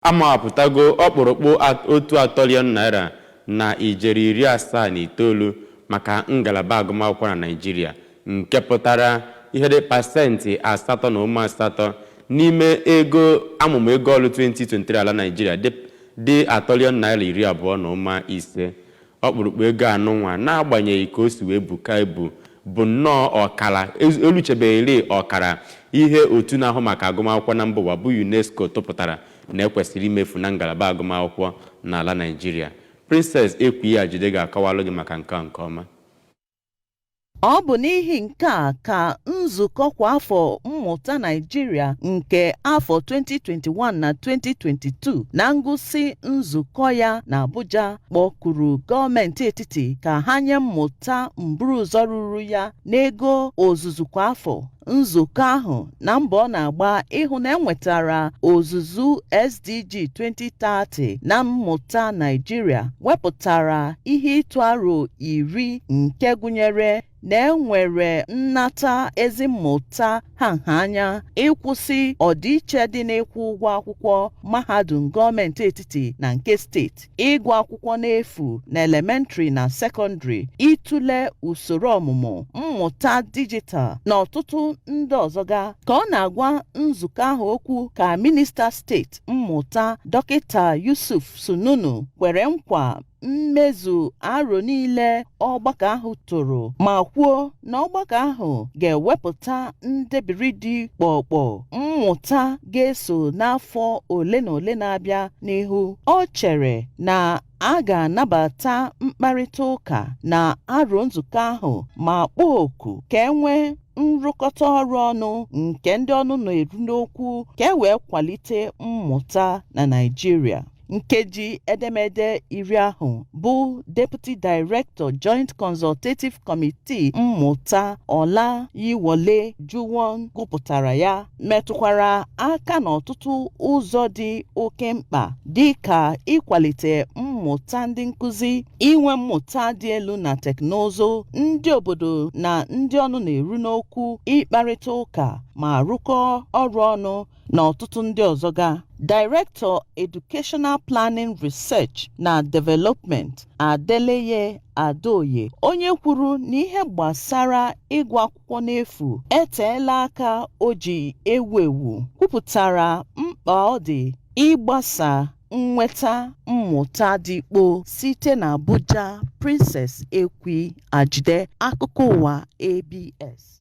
Amawapụtago ọkpụrụkpụ ₦1 atọliọn na ijeri 79 maka ngalaba agụmakwụkwọ na Naịjirịa, nke pụtara ihe dị 8.8% n'ime ego amụma ego ọlụ 2023 ala Naịjirịa dị ₦20.25 atọliọn. Ọkpụrụkpụ ego anụnwa, n'agbanyeghị ka o si wee buka ibu, bụ nnọọ ọkara, eluchebeghịrị ọkara ihe otu na-ahụ maka agụmakwụkwọ na mba ụwa bụ UNESCO tụpụtara na ekwesịrị imefu na ngalaba agụmakwụkwọ n'ala Naịjirịa. Princess Ekwi Ajide ga-akọwalụ gị maka nke a nke ọma. Ọ bụ n'ihi nke a ka nzukọ kwa afọ mmụta Naịjirịa nke afọ 2021 na 2022, na ngụsị nzukọ ya na Abuja, kpọkuru gọọmenti etiti ka ha nye mmụta mburuụzọ ruru ya n'ego ozuzu kwa afọ. Nzukọ ahụ, na mbọ ọ na-agba ịhụ na enwetara ozuzu SDG 2030 na mmụta Naịjirịa, wepụtara ihe ịtụ aro 10, nke gụnyere na enwere nnata ezi mmụta ha nha anya, ịkwụsị ọdịiche dị n'ịkwụ ụgwọ akwụkwọ mahadum gọọmenti etiti na nke steeti, ịgụ akwụkwọ n'efu na elementrị na sekọndịrị, ịtụle usoro ọmụmụ mmụta dijitalụ na ọtụtụ ndị ọzọ ga. Ka ọ na-agwa nzukọ ahụ okwu, ka minista steeti mmụta, Dọkịta Yusuf Sununu, kwere nkwa mmezu aro niile ọgbakọ ahụ tụrụ, ma kwuo na ọgbakọ ahụ ga-ewepụta ndebiri dị kpọkpọ mmụta ga-eso n'afọ ole na ole na-abịa n'ihu. Ọ chere na a ga-anabata mkparịta ụka na aro nzukọ ahụ, ma kpọọ oku ka e nwee nrụkọta ọrụ ọnụ nke ndị ọnụ na-eru n'okwu ka e wee kwalite mmụta na Naịjirịa. Nkeji edemede 10 ahụ bụ Deputy Director, Joint Consultative Committee mmụta, Ọlayiwole Juwon, gụpụtara ya, metụkwara aka n'ọtụtụ ụzọ dị oke mkpa, dịka ịkwalite mmụta ndị nkụzi, inwe mmụta dị elu na teknụzụ, ndị obodo na ndị ọnụ na-eru n'okwu ịkparịta ụka ma rụkọọ ọrụ ọnụ, na ọtụtụ ndị ọzọ ga. Director, Educational Planning, Research na Development, Adeleye Adeoye, onye kwuru na ihe gbasara ịgụ akwụkwọ n'efu eteela aka o ji ewu ewu, kwupụtara mkpa ọ dị ịgbasa nnweta mmụta dị kpoo. Site n'Abuja, Princess Ekwi Ajide, akụkọ ụwa ABS.